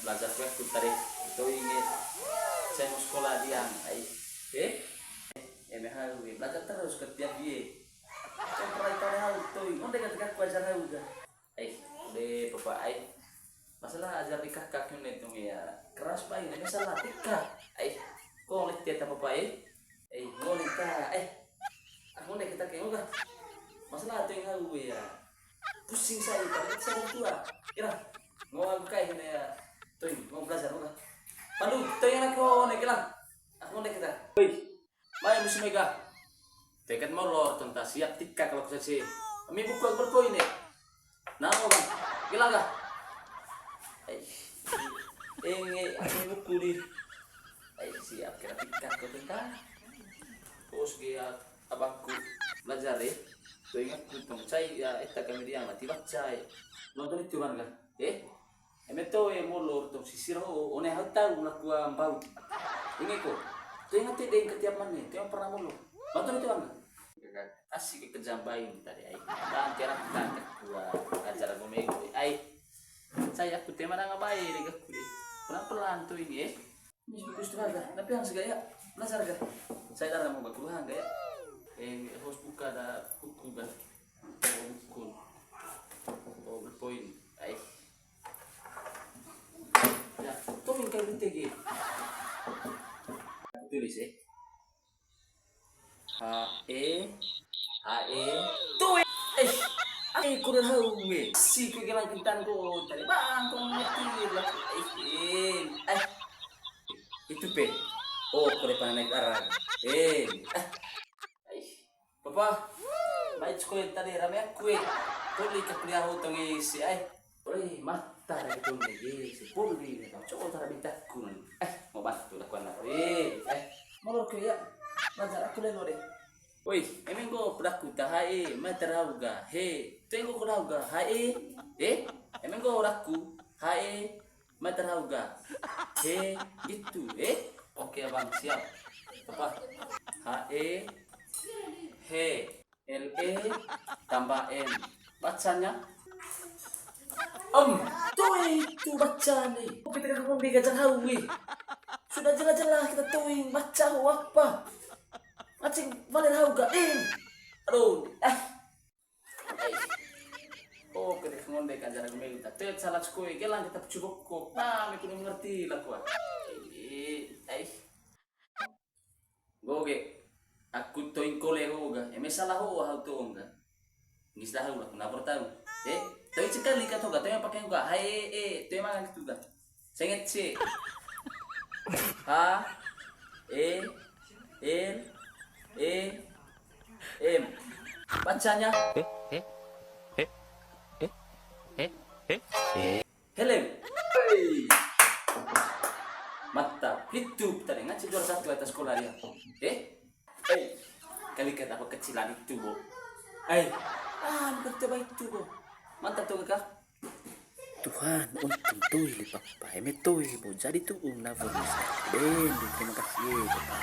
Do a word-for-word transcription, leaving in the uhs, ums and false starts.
Belajar kue aku tadi. Toing e. Saya mau sekolah diang. Ai. Eh? Eme hau e. Belajar terus kerja dia. Yang pernah tahu hau toing. Onde kata aku ajar hau ga. Ai, de papa ai. Masalah ajar di kakak ini tuh ya. Keras bai, ini salah tika. Ai, kok oleh tiata papa ai. Eh, mau nikah, eh. Aku mau kita kayak enggak. Masalah tuh yang hau ya. Pusing saya, tapi saya tua. Kira, mau aku kayak gini ya. Tuh, mau belajar enggak? Aduh, tuh yang aku mau nikah. Aku mau nikah. Woi, mai musim mega. Teket molor, tonta siap tika kalau kesesi. Kami buku aku berpoin ya. Nah, bang, gila gak? Eh, eh, aku buku di. Eh, siap kira tika kau tika. Terus dia abangku belajar eh. Tuh ingat ku tong cai ya, eta kami dia mati baca eh. Nonton itu kan kan? Eh, eme to eh molor tong sisir ho, one hau tahu melakukan bau. Ini ko, tuh ingat deh yang ketiap mana, tuh yang pernah molor. Nonton itu kan kan? Asik kejambain tadi ai. Dan tiara kita gua acara gua mego ai. Saya aku tema nang abai deh aku deh. Pelan-pelan tuh ini eh. Ini bagus tuh harga. Tapi yang segaya belajar gak? Saya darah mau bakuruhan gak ya? Eh, host buka ada buku kan. Oh, buku. Oh, berpoin. Ai. Ya, tuh mingkai B T G. Tulis eh. H E, H E. Tuh eh. Eh, kurang hau eh. Si ku gelang kentan ku tadi bang, kau ngerti lah. Eh, eh. Eh. Itu pe. Oh, kau depan naik arah. Eh. Eh. Papa, mai sekolah tadi rame aku eh. Tuli ke kuliah utang isi ai. Oi, mata dari tuh nih, si puli nih, tau cowok tara bitaku nih. Eh, mau bantu lah kuan aku eh. Eh, molor ke ya. Belajar aku lelo deh. Oi, emang go pedaku tahae, mai terauga. He, tengok terauga. Hae. Eh, emang go raku. Hae. Mai terauga. He, gitu eh. Oke abang, siap. Apa? H E, he, L E, tambah M. Bacanya? Em, tuh itu bacanya. Kok kita kan ngombe gajar hawi. Sudah jelas-jelas kita tuing baca ho apa. Acing balik hau gak eh. Aduh, eh. Ai. Oh, kene ngonde kan jarang melu ta. Tet salah sekoi, gelang tetap cubok kok. Nah, aku ngerti lah kuat. Eh, ai. Goge. Aku toing kole ho ga. Eme salah ho hau toing ga. Ngis dah hau aku nabor tahu. Eh, tapi sekali kata ga, tapi pakai ga. Hai, eh, eh, tapi makan gitu ga. Senget si. H, E, L, E, M. Bacanya. Eh, eh, eh, eh, eh, eh. Helm. Hei. Mantap. Itu tadi ngaji juara satu atas sekolah dia. Eh? Hei. Kali kata apa kecilan itu, Bu. Hei. Ah, bukan coba itu, Bu. Mantap tuh, Kak. Tuhan, untung toi li papa, eme toi bo jadi tu'u nabur. Ben, terima kasih ye papa.